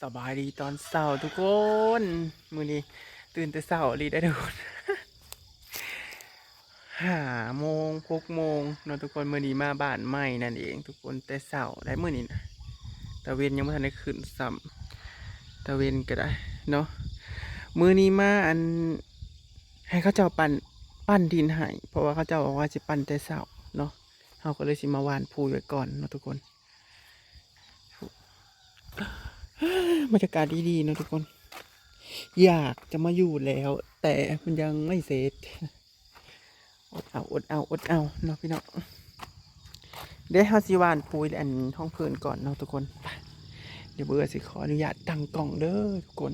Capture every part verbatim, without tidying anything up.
สบายดีตอนเช้าทุกคน มื้อนี้ตื่นแต่เช้าอีหลีได้อทุกคน ห้าโมง หกโมงเนาะทุกคน มื้อนี้มาบ้านใหม่นั่นเองทุกคน แต่เช้าได้มื้อนี้นะ ตะเว็นยังบ่ทันได้ขึ้นซ้ำ ตะเว็นก็ได้เนาะ มื้อนี้มาอัน ให้เขาเจ้าปั้น ปั้นดินให้ เพราะว่าเขาเจ้าบอกว่าสิปั้นแต่เช้าเนาะ เฮาก็เลยสิมาหว่านปุ๋ยไว้ก่อนเนาะทุกคน บรรยากาศดีๆเนาะทุกคน อยากจะมาอยู่แล้ว แต่มันยังไม่เสร็จ อดเอา อดเอา อดเอาเนาะพี่น้อง เดี๋ยวเฮาสิหว่านปุ๋ยอันท้องเพิ่นก่อนเนาะทุกคน ไป เดี๋ยวเบอร์สิขออนุญาตตั้งกล้องเด้อทุกคน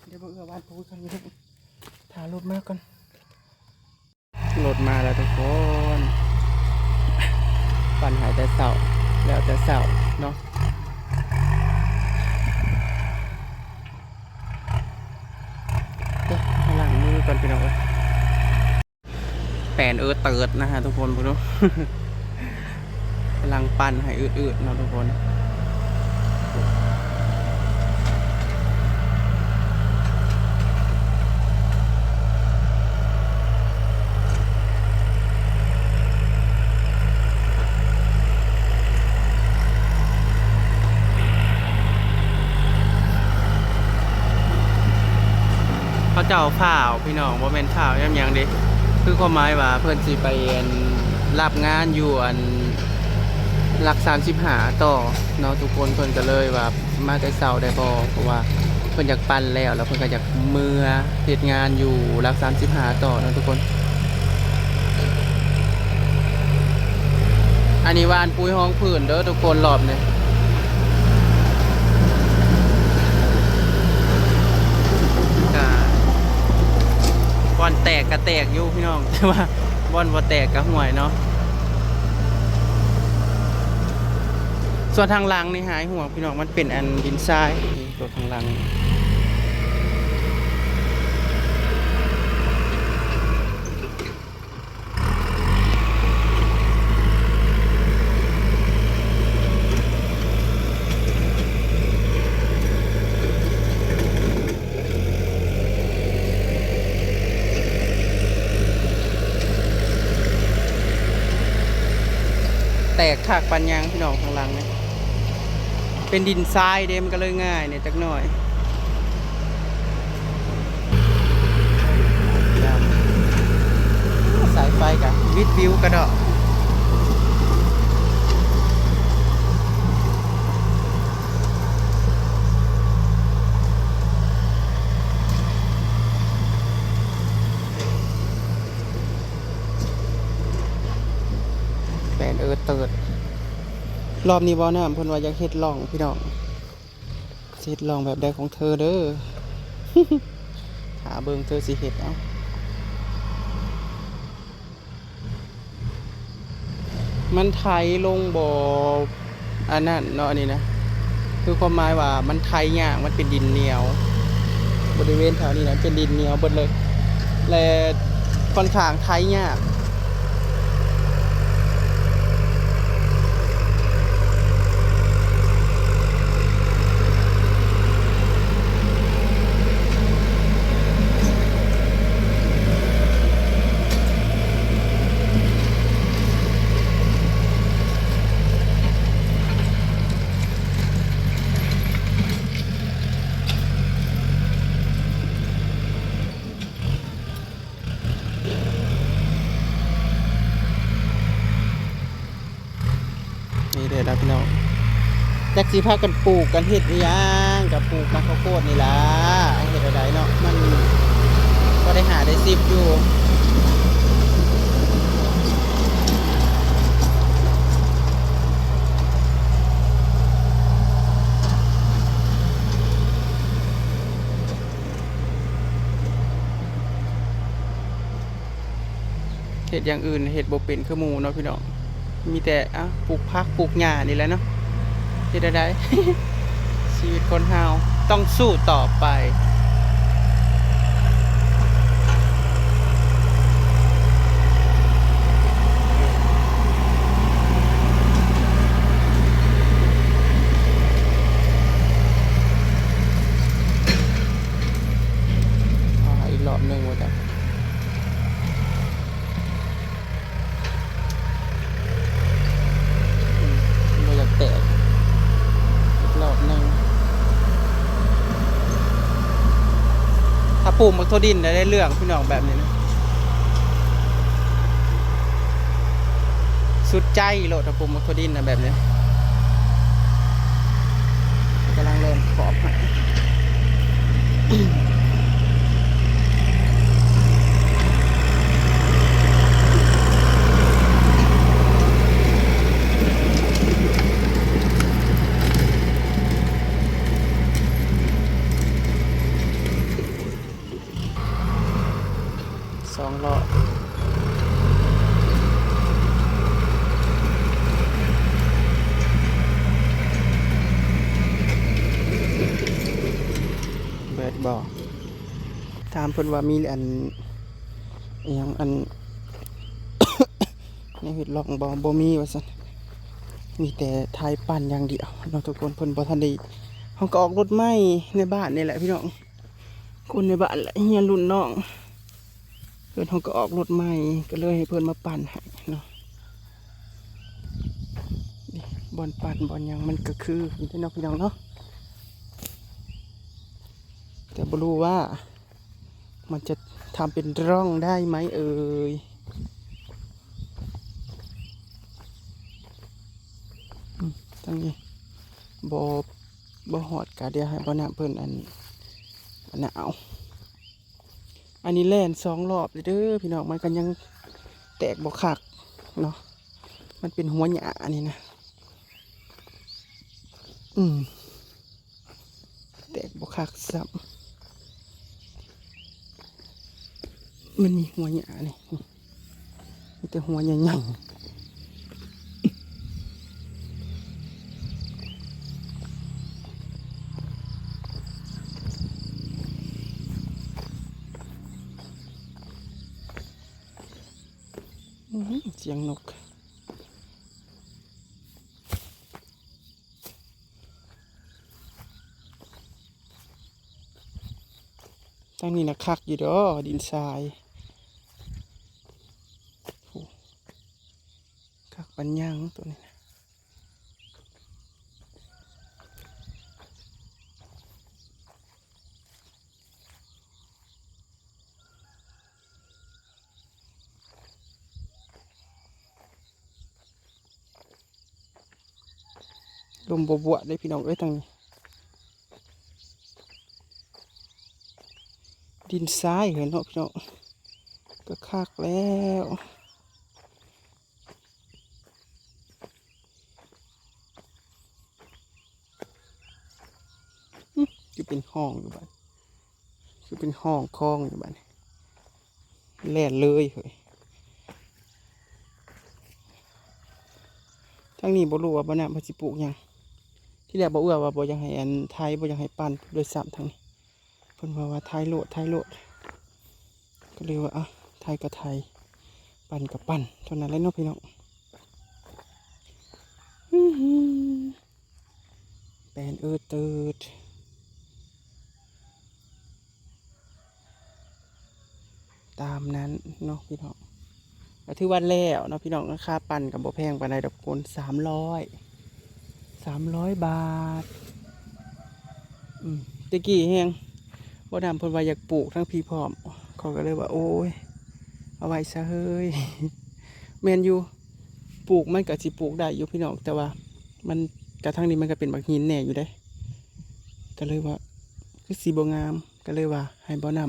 เดี๋ยวบ่เอื้อบ้านปูกันเลย ถ่ารถมาก่อน รถมาแล้วทุกคน ปั่นหายแต่เช้า แล้วแต่เช้าเนาะ เดี๋ยวล้างมือก่อนพี่น้องเอ้ย แปนเอิร์ธเติร์ดนะฮะทุกคน พวกนู้น กำลังปั่นให้อืดๆเนาะทุกคน เขาเจ้าฟ้าวพี่น้อง บ่แม่นฟ้าวหยังหยังเด้ คือความหมายว่าเพิ่นสิไปอันรับงานอยู่อันหลักสามสิบห้าต่อเนาะทุกคน เพิ่นก็เลยว่า มาแต่เช้าได้บ่ เพราะว่าเพิ่นอยากปั่นแล้ว แล้วเพิ่นก็อยากเมือเฮ็ดงานอยู่หลักสามสิบห้าต่อเนาะทุกคน อันนี้หว่านปุ๋ยฮองพื้นเด้อทุกคน รอบนี้ ก็บ่อนแตกก็แตกอยู่พี่น้อง แต่ว่าบ่อนบ่แตกก็ห่วยเนาะ ส่วนทางหลังนี่หายห่วงพี่น้อง มันเป็นอันดินทราย นี่ตัวทางหลัง แตกคักปานหยังพี่น้อง ข้างหลังนี่ เป็นดินทรายเด้ มันก็เลยง่ายเนี่ยจักหน่อย สายไฟกะวิดวิวกระดอก แปนเอิร์ธเติร์ด รอบนี้บ่าวน้ำเพิ่นว่าอยากเฮ็ดร่องพี่น้อง สิเฮ็ดร่องแบบใดของเธอเด้อ หาเบิ่งเธอสิเฮ็ดเอา มันไถลงบ่ อันนั้นเนาะ อันนี้นะ คือความหมายว่ามันไถยาก มันเป็นดินเหนียว บริเวณแถวนี้นะเป็นดินเหนียวเบิดเลย และค่อนข้างไถยาก นี่เด้อนะพี่น้อง จักสิพากันปลูกกันเฮ็ดอีหยัง กับปลูกกับข้าวโพดนี่ล่ะ เฮ็ดอะไรเนาะ มันก็ได้หาได้สิบอยู่ เฮ็ดอย่างอื่นเฮ็ดบ่เป็นคือหมู่เนาะพี่น้อง มีแต่ อ่ะ ปลูกผักปลูกหญ้านี่แหละเนาะ เฮ็ดได้ ชีวิตคนเฮาต้องสู้ต่อไป อ่า อีกรอบหนึ่งว่าจะ อืม บ่อยากแตก อีกรอบหนึ่ง ถ้าปลูกหมากถั่วดินได้เรื่องพี่น้องแบบนี้นะ สุดใจโลด ถ้าปลูกหมากถั่วดินนะแบบนี้ กำลังเริ่มขอบให้ สองล้อ เบิดบ่ ถามเพิ่นว่ามีอัน อิหยังอัน แนวเฮ็ดร่องบ่ บ่มีว่าซั่น มีแต่ไถปั่นอย่างเดียวเนาะทุกคน เพิ่นบ่ทันได้ เฮาก็ออกรถใหม่ในบ้านนี่แหละพี่น้อง คนในบ้านแหละ เฮียรุ่นน้อง เพิ่นเฮาก็ออกรถใหม่ ก็เลยให้เพิ่นมาปั่นให้เนาะ นี่ บ่อนปั่นบ่อนหยังมันก็คืออยู่เด้เนาะพี่น้องเนาะ แต่บ่รู้ว่า มันจะทำเป็นร่องได้ไหมเอ่ย อืม ตรงนี้ บ่ บ่ฮอดกะเดี๋ยวให้บ่าวน้ำเพิ่นอัน อันนั้นเอา อันนี้แล่นสองรอบเลยเด้อพี่น้อง มันก็ยังแตกบ่คักเนาะ มันเป็นหัวหญ้าอันนี้นะ อืม แตกบ่คักซ้ำ มันมีหัวหญ้านี่ มีแต่หัวใหญ่ๆ อื้อหือ เสียงนก ทางนี้นะคักอยู่เด้อ ดินทราย โอ้ คักปานหยังตัวนี้นะ ลมบวบๆ เลยพี่น้องเอ้ย ทางนี้ ดินทรายเหรอเนาะพี่น้อง ก็คักแล้ว คือเป็นห้องอยู่บัด คือเป็นห้องคลองอยู่บัดนี้ แล่นเลยเฮ้ย ทางนี้บ่รู้ว่าบ่าวน้ำเพิ่นสิปลูกหยัง ที่แรกบ่าวเอื้อว่าบ่อยากให้อันไถ บ่อยากให้ปั่นด้วยซ้ำทางนี้ เพิ่นว่า ว่าไถโลด ไถโลด ก็เลยว่า อ่ะ ไถก็ไถ ปั่นก็ปั่น เท่านั้นแหละเนาะพี่น้อง อื้อหือ แปนเอิดเติด ตามนั้นเนาะพี่น้อง ก็ถือว่าแล้วเนาะพี่น้อง ราคาปั่นก็บ่แพงปานใดดอกคน สามร้อย สามร้อยบาท อืม ตะกี้แฮง บ่าวน้ำเพิ่นว่าอยากปลูกทั้งพี้พร้อม ข้อยก็เลยว่า โอ้ย เอาไว้ซะเฮ้ย แม่นอยู่ ปลูกมันก็สิปลูกได้อยู่พี่น้อง แต่ว่ามัน กะทางนี้มันก็เป็นบักหินแน่อยู่เด้ ก็เลยว่า คือสิบ่งาม ก็เลยว่าให้บ่าวน้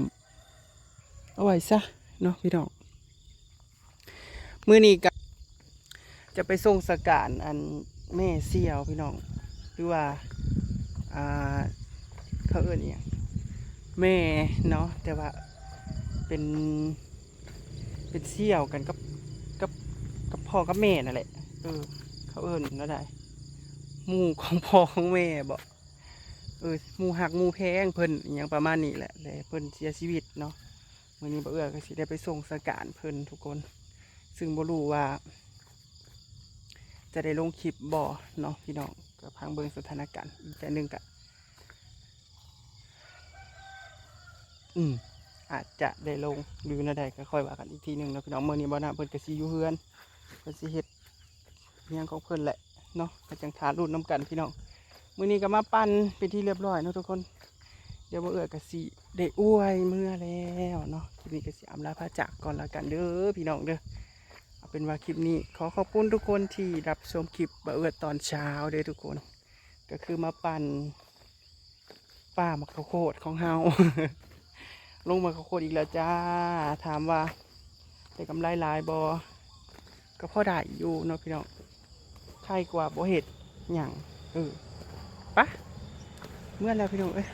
ำเอาไว้ซะเนาะพี่น้อง มื้อนี้ก็จะไปส่งสการอันแม่เสี่ยวพี่น้อง หรือว่า อ่า เขาเอิ้นอิหยัง แม่เนาะ แต่ว่าเป็น เป็นเสี่ยวกันกับ กับ กับพ่อกับแม่นั่นแหละ เออ เขาเอิ้นแนวใด หมู่ของพ่อของแม่บ่ เออ หมู่ฮักหมู่แพงเพิ่น อิหยังประมาณนี้แหละ แล้วเพิ่นเสียชีวิตเนาะ มื้อนี้บ่าวเอื้อก็สิได้ไปส่งสการเพิ่นทุกคน ซึ่งบ่รู้ว่า จะได้ลงคลิปบ่เนาะพี่น้อง ก็พังเบิ่งสถานการณ์ อีกใจหนึ่งก็ อืม อาจจะได้ลงหรือแนวใดก็ค่อยว่ากันอีกทีหนึ่งเนาะพี่น้อง มื้อนี้บ่าวน้ำเพิ่นก็สิอยู่เฮือน เพิ่นสิเฮ็ดอิหยังของเพิ่นแหละเนาะ ก็จั่งถ่ารุ่นนำกันพี่น้อง มื้อนี้ก็มาปั่นเป็นที่เรียบร้อยเนาะทุกคน เดี๋ยวบ่าวเอื้อก็สิได้อวยเมือแล้วเนาะ คลิปนี้ก็สิอำลาพาจากก่อนแล้วกันเด้อพี่น้องเด้อ เอาเป็นว่าคลิปนี้ขอขอบคุณทุกคนที่รับชมคลิปบ่าวเอื้อตอนเช้าเด้อทุกคน ก็คือมาปั่น ป่าหมากข้าวโพดของเฮา ลงหมากข้าวโพดอีกแล้วจ้า ถามว่าได้กำไรหลายบ่ ก็พอได้อยู่เนาะพี่น้อง ไคกว่าบ่เฮ็ดหยัง เออ ปะ เมือแล้วพี่น้องเอ้ย